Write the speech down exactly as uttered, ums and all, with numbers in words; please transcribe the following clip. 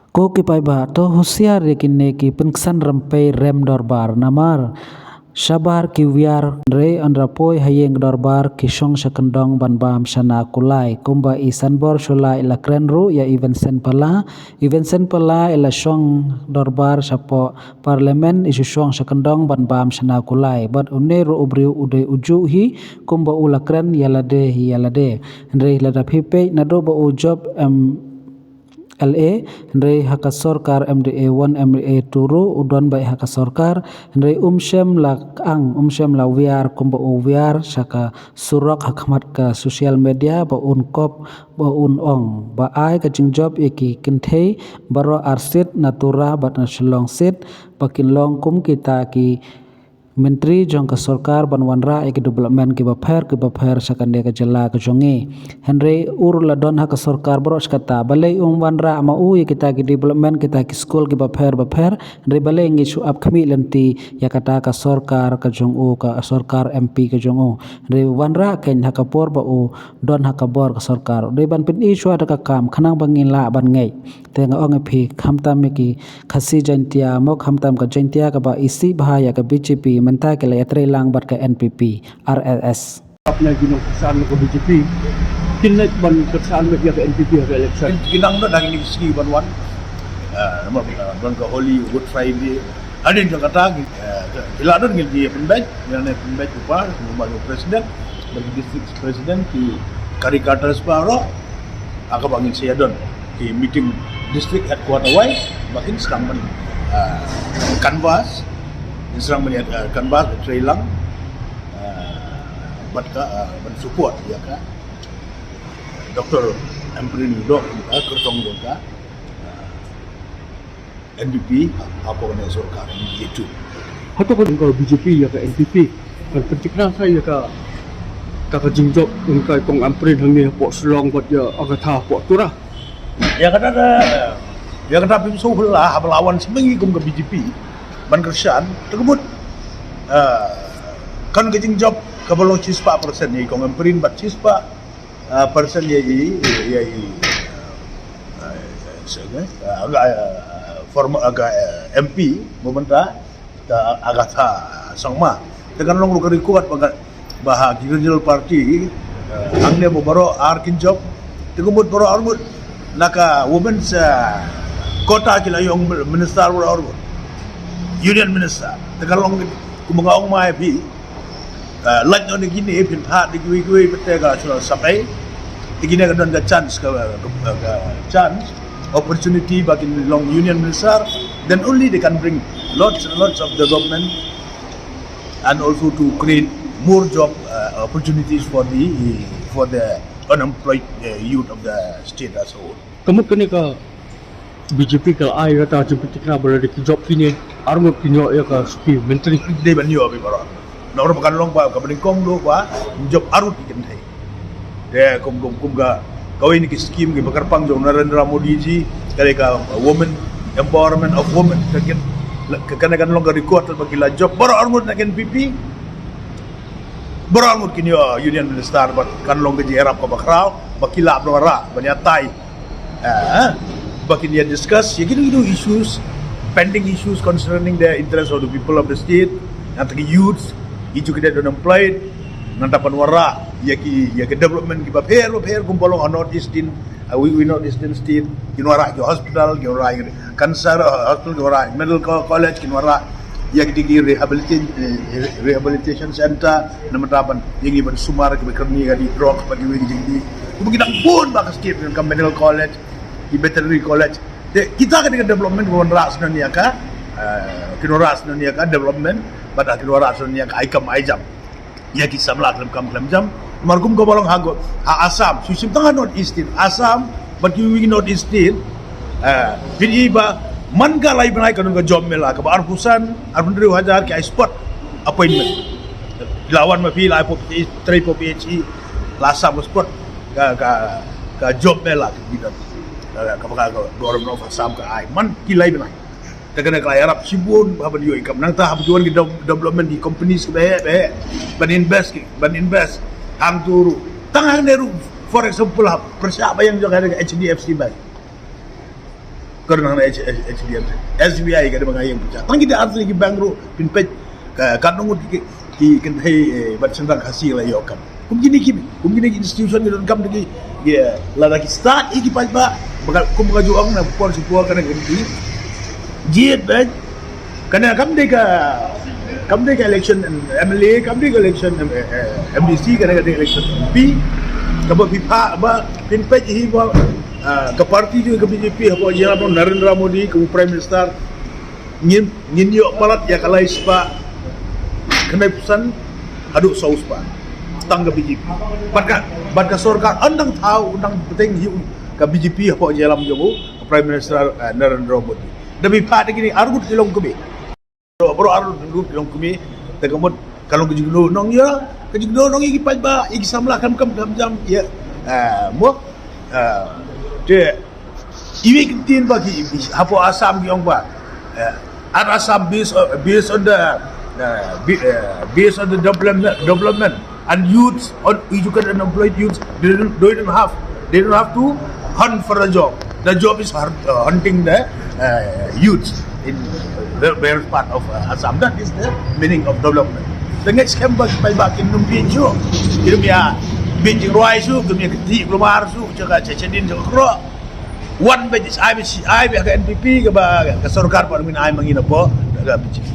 Ko ki paidbah, to husiar ïa kine ki pynksan rympei rem dorbar, namar shabar ki wiar, hynrei ynda poi ha ïing dorbar ki shong sha kyndong ban bam shana kulai. Kumba i Sanbor Shullai i la kren ruh ïa i Vincent Pala, i Vincent Pala i la shong dorbar shapoh Parliament, i shu shong sha kyndong ban bam shana kulai. Bad une ruh u briew u dei u juh hi, kumba u la kren ïa lade hi ïa lade. Hynrei lada phi peit naduh ba u jop em, L A, hynrei ha ka sorkar M D A one, M D A two ruh u don beit ha ka sorkar, hynrei um shym la ang, um shym la wiar kumba u wiar sha ka surok ha khmat ka social media, ba un kop, ba un ong ba ai ka jingjop ïa ki kynthei baroh ar seat, na Tura bad na Shillong seat, ba kin long kum kita ki myntri jong ka sorkar ban wanrah ïa ki development kiba pher kiba pher sha kane ka jylla ka jong ngi. Hynrei u ruh la don ha ka sorkar baroh shi katta, balei um wanrah ma u ïa kita ki development, kita ki skul kiba pher ba pher? Hynrei balei ngi shu ap khmih lynti ïa kata ka sorkar ka jong u, ka sorkar M P ka jong u? Hynrei wanrah keiñ ha ka por ba u don ha ka bor ka sorkar. U dei ban pyni shuwa da ka kam khnang ba ngin lah ban ngeit. Te nga ong ïa phi, khamtam ïa ki Khasi Jaintia, mo khamtam ka Jaintia kaba isih bha ïa ka B J P, mynta ki la ïatrei lang bad ka N P P, R S S. Ap na ki nongkyrshan ka B J P kin leit ban kyrshan beit ïa ka N P P ha ka election. Ki nang da dang ni sngi ban wan. Ah, namar, ah, don ka Holy Good Friday. Hadien jong kata ki, ah, ki la don ngi ïa pynbeit, ïa ne pynbeit u pa, u ma u president, bad ki district president, ki karyakartas baroh, ha kaba ngin sa ïa don ki meeting district headquarter wise, ba kin sdang ban, ah, canvass, kin sdang ban ïa, ah, canvass, ïatrei lang, ah, bad ka, ah, ban support ïa ka Doctor Ampareen Lyngdoh, ah, kyrtong jong ka, ah, N P P, hapoh kane ka sorkar N D A two. Hato ka B J P ïa ka N P P kan pynthikna sa ïa ka, ka, ka jingjop jong ka i kong Ampareen hangne hapoh Shillong bad ïa Agatha hapoh Tura? Ïa kata da, ïa kata phim sngewhun la, haba la wan sha ngi kum ka B J P ban kyrshan, te ka mut, ah, kan ka jingjop kaba long shispah percent ïa i kong Ampareen bad shispah, ah, percent ïa i, ïa i, ah, ah, ah, ah, former, ah, ah, M P mynta, ka Agatha Sangma. Te kan long ruh ka record ba ka, ba ha ki regional party, eh, hangne ba baroh ar kin jop. Te ka mut baroh arngut na ka women's, eh, quota ki la ïoh minister baroh arngut. Union minister. Te kan long kumba nga ong ma ïa phi, eh, lait noh na kine phin thad da kiwei kiwei pat te ka shu sap ei. Te kine ka don ka chance, ka, ka, ka chance, opportunity ba kin long union minister, then only they can bring lots and lots of development and also to create more job, uh, opportunities for the, for the unemployed, uh, youth of the state as a whole. Ka mut kane ka B J P ka la ai kata jingpynthikna ba lada ki jop kine arngut kin ïoh ïa ka suki myntri. Dei ban ïoh beit baroh. Namar ba kan long ba kaba nyngkong ruh ba jop arngut ki kynthei. Te kum, kum, kum ka, kawei na ki scheme kiba kyrpang jong Narendra Modi ji, ka dei ka women, empowerment of women. Ka kin, ka, kane kan long ka record ba ki la jop baroh arngut na ka N P P. Baroh arngut kin ïoh union minister bad kan long ka jingïarap kaba khraw, ba ki lah ban wanrah, ban ïatai. Eh, ba kin ïa discuss ïa kino kino issues, pending issues concerning the interest of the people of the state, nangta ki youths, ïa kito kiba unemployed, nangta ban wanrah ïa ki, ïa ki development kiba pher ba pher kumba long ha North Eastern, uh, we, we North Eastern state, kin wanrah ki hospital, kin wanrah ïa ki cancer, uh, hospital, kin wanrah medical co-, college, kin wanrah ïa ki, ki rehabilitation, eh, rehabilitation center, namar ban ïa ngi ban sumar kiba kyrni ka dih drug bad kiwei ki jingdih. Kumba ki dang bun bha ka state, ka medical college, ki veterinary college. Te kita ka dei ka development ba wanrah sngewbha ïa ka, eh, kin wanrah sngewbha ïa ka development, bad kin wanrah sngewbha ïa ka ai kam ai jam ïa ki samla khlem kam khlem jam. Namar kum kaba long ha, ha Assam, shu shim tang ha North East State, Assam bad kiwei North East State, eh, phin i ba man ka lai bnai ka don ka job mela kaba arphew san, arphew hynriew hajar ki ai spot appointment. La wan ma phi la ai pop, trei pop P H E, la Assam ka spot ka, ka, ka job mela ka bidon. Ka, ka, ka, ka government of Assam ka ai man ki lai bnai. Te kane ka la ïarap shibun haba ïoh i kam, nangta haba ki wan ki dev-, development ki companies kiba heh ba heh ban invest ki, ban invest hangto ruh. Tang hangne ruh, for example, ha pyrshah ba ïeng jong ka H D F C Bank. Kor nang H, H, HDFC, SBI ka dei ba nga ïeng pyrshah. Tang kita ar tylli ki bank ruh phin peit ka, ka ngut ki, ki kynthei, eh, bad shynrang Khasi la ïoh kam. Kum kine ki, kum kine ki institution ki donkam da ki, ki, eh, lada ki start ïa ki paidbah, ba ka, kum ka ju ong na por shu por kane ka kynti. Jied bad kane kam dei ka, kam dei ka election MLA, kam dei ka election, eh, eh, MDC, kane ka dei election MP. Kaba phi phah ba phin peit hi ba, ah, ka party jong ka BJP hapoh jylla, Narendra Modi kum u Prime Minister, ngin, ngin ïoh palat ïa ka lai spah khyndai phew san haduh saw spah tang ka BJP. Bad ka, bad ka sorkar yn dang thaw, yn dang bteng hi ka BJP hapoh jylla jong u Prime Minister, eh, Narendra Modi. Da phi phah da kine ar ngut ki longkmie. Baroh, baroh ar ngut ki longkmie. Te ka mut ka long ka jingkynduh nongïa, ka jingkynduh nongïa ki paidbah, ïa ki samla, kam, kam, kam jam ïa, eh, mo, eh, te iwei i kyntien ba ki, hapoh Assam ki ong ba, eh, at Assam based on, based on the, eh, ba-, eh, based on the development, development and youths, on educated and employed youths, they don't, they don't have, they don't have to hunt for a job. The job is hunt, uh, hunting the, uh, youths in the various part of, uh, Assam. That is the meaning of development. Te nga ngeit skhem ba ki paidbah kin ym pynjah shuh, kin ym ïa pynjah jingrwai shuh, kin ym ïa kynthih kulmar shuh, jaka jaka shadien jaka kro. Wan ba ai ba ai ba ka NPP kaba ka sorkar pat mynta ai ma ngi na pdeng ka BJP.